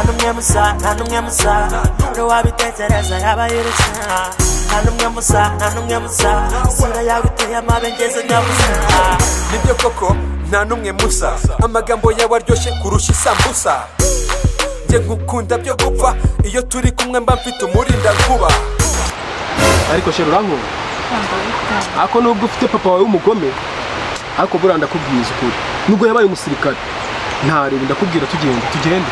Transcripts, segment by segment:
N'umwe musa, nta n'umwe musa, n'uwabitekereza yaba yirutse. Nta n'umwe musa, nta n'umwe musa, isura yawe iteye amabengeza nyabusa. Nibyo koko, nta n'umwe musa. Amagambo yawe aryoshye kurusha isambusa. Njye nkukunda byo gupfa. Iyo turi kumwe mba mfite umurinda nkuba. Ariko chérie, urankunda? Ariko nubwo ufite papa wawe w'umugome, ariko buriya ndakubwiza ukuri, nubwo yabaye umusirikare ntarebe. Ndakubwira, tugende, tugende.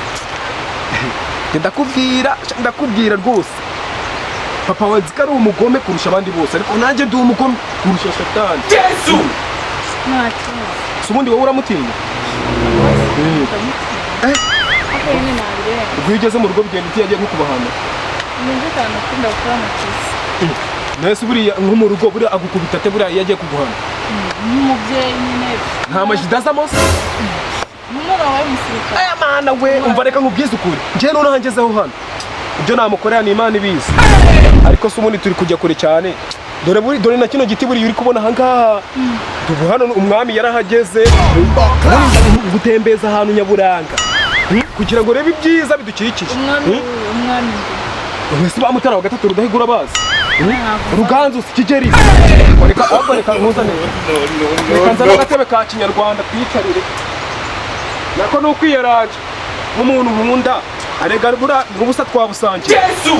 Njye ndakubwira, ndakubwira rwose, papa wawe nzi ko ari umugome kurusha abandi bose, ariko nanjye ndi umugome kurusha Satani. Yesu! Nta kibazo. Si ubundi wowe uramutinya? Ariko nyine nabirenga. Ubwo iyo ugeze mu rugo bigenda uti yagiye nko kubahana? Nibyo cyane, ukunda gukora amakosa. Nese buriya nko mu rugo buriya agukubita ate buriya iyo agiye kuguhana? Nk'umubyeyi nyine. Nta majida azamo se? Nk'umuntu wabaye umusirikare. Aya mana we! Umva, reka nkubwize ukuri, njyewe noneho ngezeho hano, ibyo namukorera ni Imana ibizi. Ariko se ubundi turi kujya kure cyane. Dore buri, dore na kino giti buriya uri kubona ahangaha. Ubu hano umwami yarahageze. Ubundi gutembeza ahantu nyaburanga, kugira ngo urebe ibyiza bidukikije. Umwami? Umwami nde? Ese ba Mutara wa Gatatu Rudahigwa urabazi? Ntabwo. Ruganzu si Kigeri? Reka ahubwo, reka nkuzane, reka nzane agatebe ka kinyarwanda twiyicarire. Nako ni ukwiyeranja nk'umuntu nkunda. Arega buriya ubusa twabusangira. Yesu!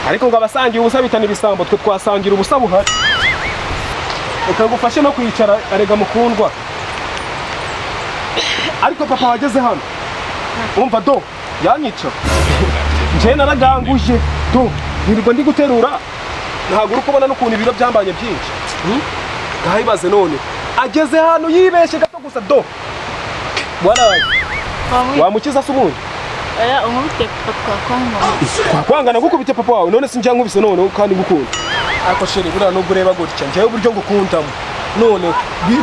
Ariko ngo abasangiye ubusa bitana ibisambo. Twe twasangira ubusa buhari. Reka ngufashe no kwicara. Arega mukundwa, ariko papa wageze hano, umva do, yanyica. Njyewe naraganguje do, nirirwa ndi guterura. Ntabwo uri kubona n'ukuntu ibiro byambanye byinshi. Ngaho ibaze none ageze hano yibeshye gato gusa do, waraye. Wamukiza se ubundi? Oya, unkubite papa twakwangana. Twakwangana gukubite papa wawe? None sinjya nkubise none kandi ngukunda. Ariko chérie, buriya nubwo ureba gutya, njyewe uburyo ngukundamo none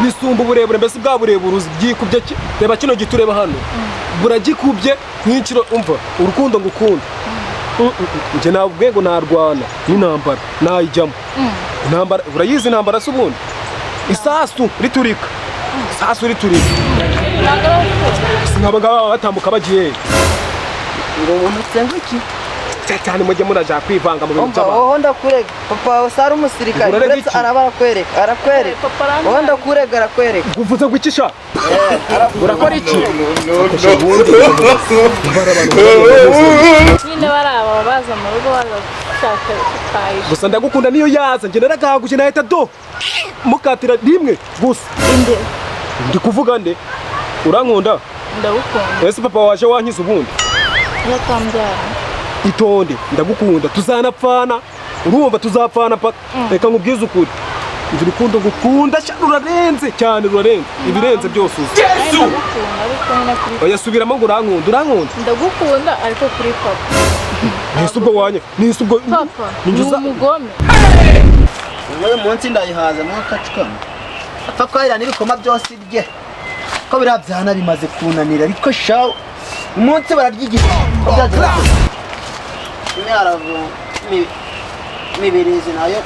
bisumba uburebure, mbese bwa burebure uzi byikubye reba kino giti ureba hano, buragikubye nk'inshuro. Umva urukundo ngukunda. Njye nabwiye ngo narwana n'intambara, nayijyamo intambara. Urayizi intambara se ubundi? Isasu riturika, isasu riturika. Ntabwo ari uko. Si nk'aba ngaba baba batambuka bagiye he? Ngo umuntu ngo iki? Cyane mujye muraja kwivanga mu bintu Umva, by'abantu. wowe ndakurega, papa wawe sari umusirikare. Urarega Uretse iki? araba arakwereka, arakwereka. Papa aramwanga. Wowe ndakurega, arakwereka. Uvuze ngo iki sha? Urakora iki? Ubundi bara abantu. Nyine bari aba baza mu rugo baza gushaka gutayisha. Gusa ndagukunda. Niyo yaza njye naragahaguje, nahita do mukatira rimwe gusa. Inde? Ndi kuvuga nde? Urankunda? Ndagukunda. Ese papa waje wankiza ubundi? Iyo atambyara. Itonde, ndagukunda, tuzanapfana. Urumva, tuzapfana paka. Reka nkubwize ukuri, njye urukundo ngukunda sha rurarenze cyane, rurarenze ibirenze byose uzi. Nanjye ndagukunda, ariko nyine kuri Oya, subiramo ngo urankunda, urankunda. Ndagukunda, ariko kuri papa. Nese ubwo wanye, nese ubwo Papa Ninjye ni umugome. Uyu munsi ndayihaza mo akacukama, apfa kwahira n'ibikoma byose irye ko biriya byana bimaze kunanira. Ariko sha, umunsi bararya igiti imiharavu imibirizi nayo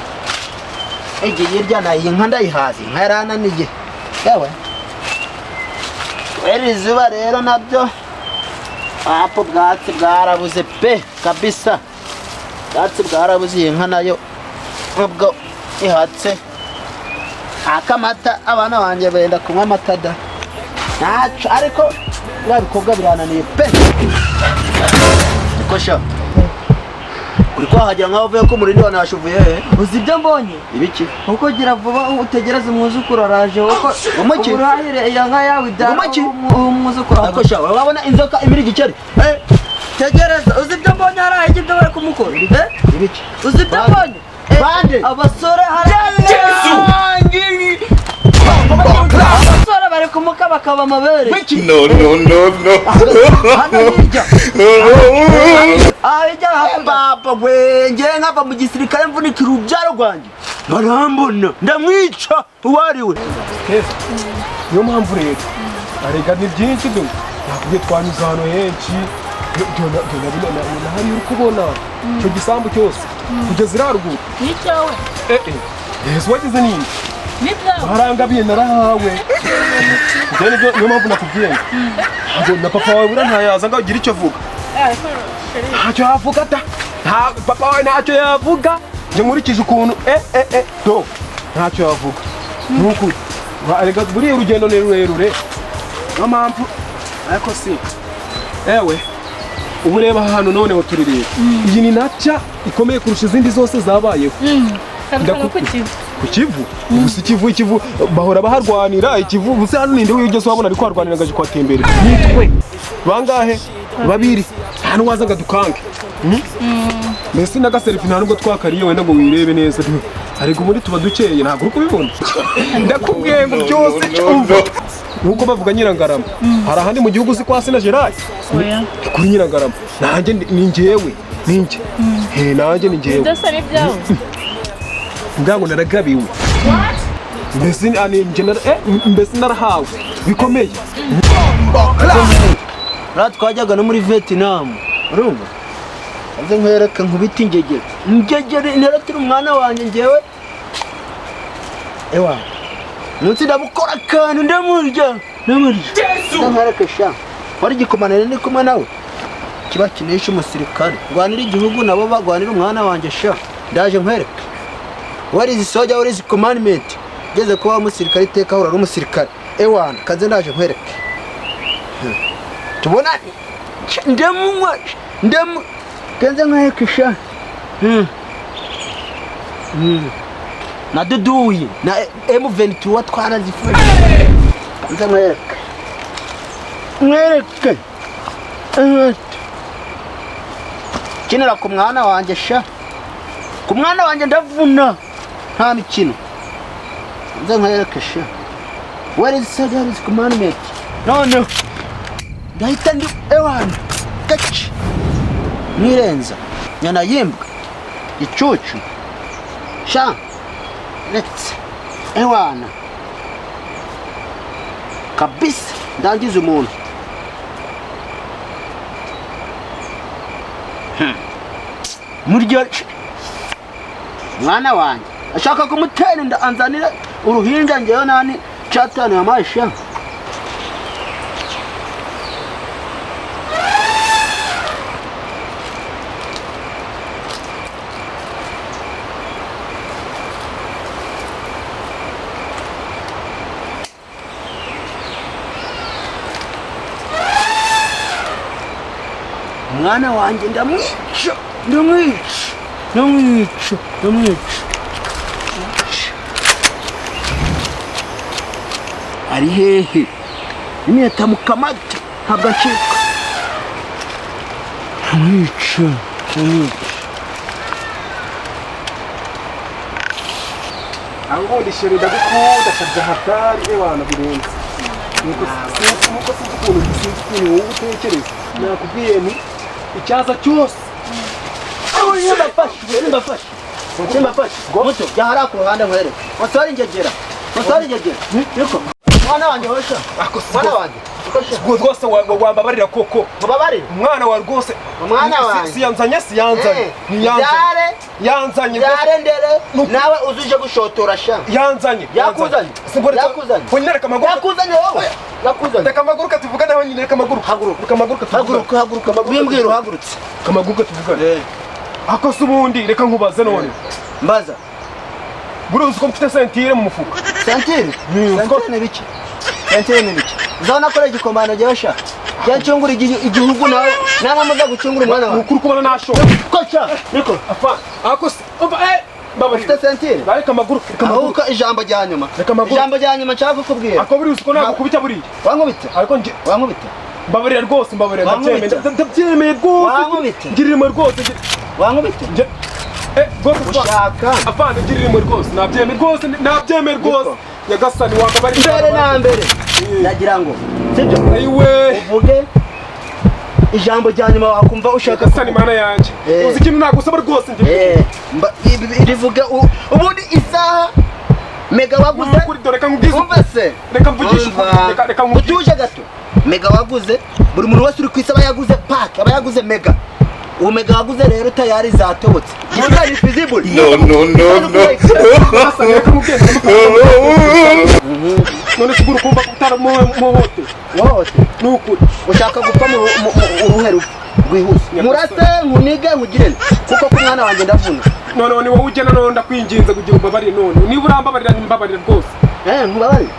igiye irya nayo. Iyi nka ndayihaza, inka yarananiye yewe. Kubera izuba rero nabyo apo bwatsi bwarabuze pe, kabisa bwatsi bwarabuze. Iyi nka nayo nubwo ihatse akamata, abana banjye benda kunywa amata da, ntaco. Ariko biriya bikorwa birananiye pe. Niko sha, uri kwahagera nkaho uvuye ko umurindi wa nasha, uvuye he? Uzi ibyo mbonye? Ibiki? Kuko gira vuba utegereze umwuzukuru araje, kuko Umuki? ubuhahire iyo nka yawe ibyara. Umuki? Umwuzukuru. Ariko sha, wabona inzoka imira igikeri? Eh, Tegereza, uzi ibyo mbonye? Hariya ibyo bari kumukora, eh? Ibiki? Uzi ibyo Bande. mbonye? Eh, Bande. Abasore hariya, abasore bari kumuka bakaba amabere. No, no, no, no. Hano hirya, aha hirya hakurya. Papa we, ngewe nkava mu gisirikare mvunikira urubyaro rwanjye, barambona ndamwica uwo ari we. Keza, niyo mpamvu rero arega ni byinshi do nakubwiye, twanyuze ahantu henshi. Na hariya uri kubona icyo gisambu cyose kugeza iri haruguru. Ni icyawe? Eh eh, yesu wagize nini? Ni ibyawe? Barangabiye, narahawe. Ibyo nibyo, niyo mpamvu nakubwiye ngo na papa wawe buriya ntayaza ngo agire icyo avuga. Ariko chéri. Ntacyo yavuga da. Nta papa wawe ntacyo yavuga. Njye nkurikije ukuntu do ntacyo yavuga. Nukuri. Erega buriya urugendo ni rurerure. Niyo mpamvu ariko si. Ewe, ubu reba hano noneho turireba. Iyi ni naca ikomeye kurusha izindi zose zabayeho. Karusanga ku Kivu. Ku Kivu? Gusa Ikivu bahora baharwanira. Ikivu gusa hano ninde wigeze wabona ariko harwanira ngo aje kuhatembera? Nitwe bangahe? Babiri. Nta n'uwaza ngo adukange. Mbese n'agaselfie nta nubwo twakariye wenda ngo wirebe neza, ariko ubundi tuba dukeye, ntabwo uri kubibona. Ndakubwiye ngo byose umva nkuko bavuga Nyirangarama. Hari ahandi mu gihugu uzi kwa Sina Gerard? Oya. Kuri Nyirangarama nanjye ni njyewe, ni njye. Nanjye ni njyewe. Byose ari ibyawe. Ngango naragabiwe. Mbese mbese narahawe bikomeye. Rero twajyaga no muri Vietnam, urumva? Nze nkwereke nkubita ingegere. Ingegere nteratira umwana wanjye njyewe. Ewa. Munsi ndamukora akantu ndamurya. Ndamurya. Nze nkwereke sha. Wari igikomane ndi kumwe nawe. Kiba kinisha umusirikare. Rwanira igihugu nabo bagwanira umwana wanjye sha. Ndaje nkwereke. What is soldier, what is commandment? Ngeze kuba umusirikare iteka ahora ari umusirikare. Ewana, kaze ndaje nkwereke. Tubona ndamunywa ndamu kenze nkwereke sha. Na duduyi na M23 twarazifashe. Nze nkwereke. Nkwereke. Kinira ku mwana wanjye sha. Ku mwana wanjye ndavuna. Nta mikino. Nze nkwereke sha. Where is soldier, is commandment? No no. Ndahita ndi ewana. Gaci. Mwirenza. Nyana yimbwa. Icucu. Sha. Let's. Ewana. Kabisa ndangiza umuntu. Murya mwana wanjye ashaka kumutera inda anzanira uruhinja njyewe nani cyatanu yamasha. Mwana wanjye ndamwica ndamwica ndamwica ndamwica. Ari hehe? Nimeta mukamata ntabwo acika. Ndamwica ndamwica. Ubundi chéri ndagukunda shabya hatari ewana birenze. Nuko sinzi ukuntu wowe utekereza. Nakubwiye nti icyaza cyose. Mbafashe. Muto, jya hariya ku ruhande nkwereke. Mutware ingegera. Mutware ingegera. Niko. Mwana wanjye hosha. Mwana wanjye. Ubwo rwose wambabarira koko. Mubabarire. Umwana wa rwose. Umwana wanjye. Siyanzanye siyanzanye. Ntiyanzanye. Yanzanye. Byare ndere. Nawe uzuje gushotora sha. Yanzanye. Yakuzanye. Yakuzanye. Reka amaguruka. Yakuzanye wowe. Yakuzanye. Reka amaguruka tuvugane wenyine, reka amaguruka. Haguruka. Reka amaguruka tuvugane. Haguruka, haguruka. Wimbwira uhagurutse. Reka amaguruka tuvugane. Ako se ubundi reka nkubaze none. Mbaza. Buriya uzi ko mfite sentire mu mufuka. Sentire? Sentire ni biki? Sentire ni biki? Uzabona ko ari igikomano njyewe sha. Njye ncungura igihugu nawe namaze gucungura umwana wawe. Ukuri kubona nashoka. Kocha, niko. Afa, ako se umva mbabarira. Ufite sentire? Reka amaguruka, reka amaguruka. Ahubwo ijambo rya nyuma. Reka amaguruka. Ijambo rya nyuma nshaka kukubwira. Ako buriya uzi ko nagukubita buriya. Wankubita? Ariko nje wankubita. Mbabarira rwose, mbabarira ndabyemeye. Ndabyemeye rwose. Wankubita? Ngirira impuhwe rwose. Wankubita? Nje rwose ushaka. Afande ngirira impuhwe rwose. Nabyemeye rwose, nabyemeye rwose. Nyagasani wambabarira. Mbere na mbere. Ndagira ngo sibyo? Ayiwe. Uvuge ijambo rya nyuma wakumva ushaka. Nyagasani mana yanjye. Uzi ikintu nagusaba rwose ngiye. Rivuge ubundi isaha mega waguze. Dore reka nkubwize. Umva se. Reka mvugishe. Reka nkubwize. Utuje gato. Mega waguze buri muntu wese uri ku isi aba yaguze pack, aba yaguze mega. Uwo mega waguze rero tayari zatobotse. Gisigaye ni feasible. No no no no. None sigura ukumva utaramuhote. Wohote. Nukuri. Ushaka gupfa mu uruhe rupfu? Rwihuse. Murase, nkunige, nkugire nte? Kuko ku mwana wanjye ndavuna. Noneho ni wowe ugena. Noneho ndakwinginze kugira umbabarire. None niba urambabarira, mbabarire rwose. Eh, nkubabarire.